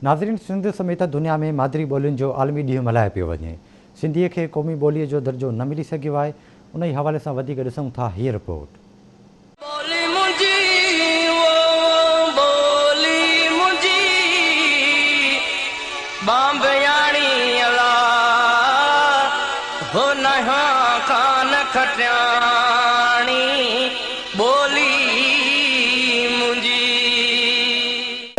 ناظرين سنڌ سميت دنيا ۾ مادري ٻولين جو عالمي ڏينهن ملهايو پيو وڃي. سنڌيء کي قومي ٻوليء جو درجو نه ملي سگهيو آهي. انهي حوالي سان وڌيڪ ڏسون ٿا هيء رپورٽ. ٻولي منهنجي او ٻولي منهنجي ٻانڀياڻي الا هو ناهيان ڪان کٽياڻي ٻولي منهنجي.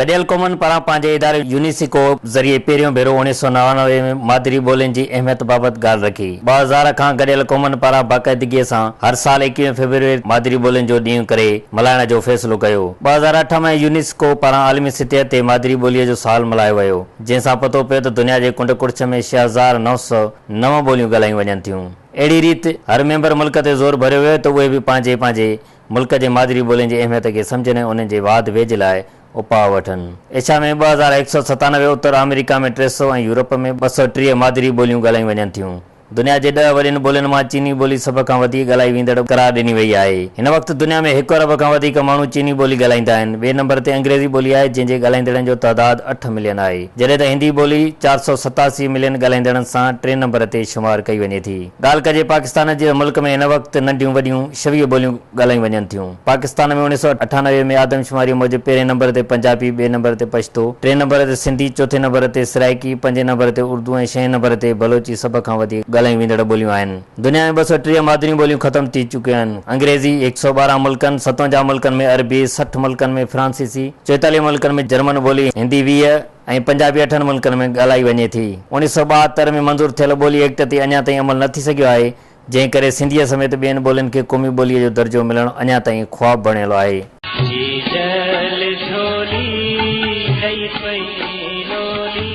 گڏيل قومن پاران پنهنجي اداري يونيسڪو ذريعي پهريون ڀيرو 1999 ۾ مادري ٻولين جي اهميت بابت ڳالهه رکي. 2000 کان گڏيل قومن پاران باقاعدگيء سان هر سال ايڪويهين فيبروري مادري ٻولين جو ڏينهن ڪري ملهائڻ جو فيصلو ڪيو. 2008 ۾ يونيسڪو پاران عالمي سطح تي مادري ٻوليء جو سال ملهايو ويو، جنهن سان پتو پيو ته دنيا جي ڪنڊ ڪڙڇ ۾ 6909 ٻوليون ڳالهايون وڃن ٿيون. اهڙي ريت هر ميمبر ملڪ تي زور ڀريو ويو ته اهي به پنهنجي پنهنجي ملڪ جي مادري ٻولين جي اهميت کي سمجهن ۽ انهن جي واڌ ويجهه لاء اپاء وٺن. ايشيا ۾ 2197، اتر آمريڪا ۾ 300 ۽ يورپ ۾ 230 مادري ٻوليون ڳالهايون وڃن ٿيون. دنيا جي ڏهه وڏين ٻولين مان چيني ٻولي سڀ کان وڌيڪ ڳالهائي ويندڙ قرار ڏني وئي آهي. هن وقت دنيا ۾ هڪ ارب کان وڌيڪ ماڻهو چيني ٻولي ڳالهائيندا آهن. ٻئي نمبر تي انگريزي ٻولي آهي جنهن جي ڳالهائيندڙن جو تعداد اٺ ملين آهي. جڏهن ته هندي ٻولي 487 ملين ڳالهائيندڙن سان ٽئين نمبر تي شمار ڪئي وڃي ٿي. ڳالهه ڪجي پاڪستان جي ته ملڪ ۾ هن وقت ننڍيون وڏيون ڇويهه ٻوليون ڳالهايون وڃن ٿيون. پاڪستان ۾ 1998 ۾ آدمشماريء موجب پهرين نمبر تي پنجابي، ٻئي نمبر تي پشتو، ٽئين نمبر تي سنڌي، چوٿين نمبر تي سرائيڪي، پنجين نمبر تي اردو ۽ ڇهين نمبر تي بلوچي سڀ کان وڌيڪ ڳالهايون ويندڙ ٻوليون آهن. دنيا ۾ 230 مادريون ٻوليون ختم ٿي چڪيون آهن. انگريزي هڪ سؤ ٻارهن ملڪن، 57 ملڪن ۾ عربي، 60 ملڪن ۾ فرانسيسي، 44 ملڪن ۾ جرمن ٻولي، هندي 20، ۽ پنجابي اٺن ملڪن ۾ ڳالهائي وڃي ٿي. 1972 ۾ منظور ٿيل ٻولي ايڪٽ تي اڃا تائين عمل نه ٿي سگهيو آهي، جنهن ڪري سنڌيء سميت ٻين ٻولين کي قومي ٻوليء جو درجو ملڻ اڃا تائين خواب بڻيل آهي. جيجل جھولي لئي پئي لولي.